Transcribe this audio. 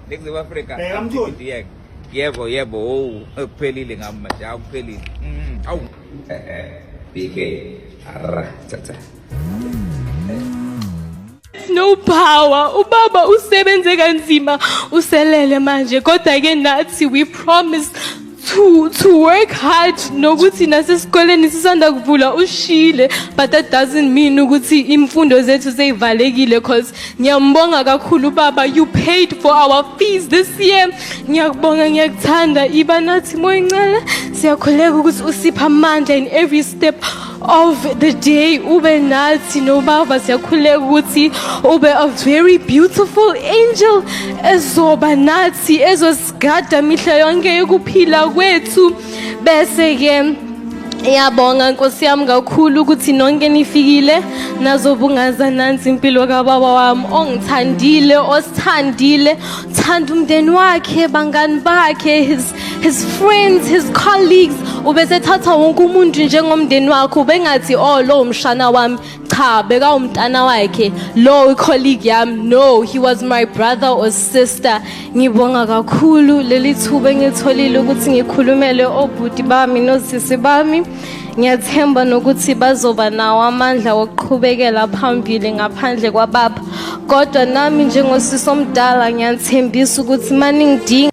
Ningizimu Afrika. Bheka Mthuli. Yebo. Yebo yebo oh kuphelile ngami manje awuphelile. Awu. BK. Arra tata. No power. Ubaba usebenze kanzima uselele manje kodwa ke nathi we promise to work hard nokuthi nasesikoleni sisanda kuvula ushile, but that doesn't mean ukuthi imfundo zethu seyivalekile, cause ngiyambonga kakhulu baba, you paid for our fees this year. Ngiyakubonga, ngiyakuthanda, iba nathi moyincele. Siyakhuleka ukuthi usipha amandla in every step of the day, ube nathi nobaba. Siyakhuleka ukuthi ube a very beautiful angel ezoba nathi, ezosigada mihla yonke yokuphila kwethu. Bese ke ngiyabonga Nkosi yami kakhulu ukuthi nonke nifikile nazobungaza nansi impilo kababa wami ongithandile, osithandile, thanda umndeni wakhe, bangani bakhe, his friends, his colleagues. Ubesethatha wonke umuntu njengomndeni wakhe, ubengathi, "Oh, lo umshana wami." Cha, bekawumntana wakhe. Lo colleague yami, no, he was my brother or sister. Ngibonga kakhulu leli thuba engilitholile ukuthi ngikhulumele obhuti bami nosisi bami. Ngiyathemba nokuthi bazoba nawo amandla wokuqhubekela phambili ngaphandle kwababa, kodwa nami njengosisi omdala ngiyathembisa ukuthi maningidinga.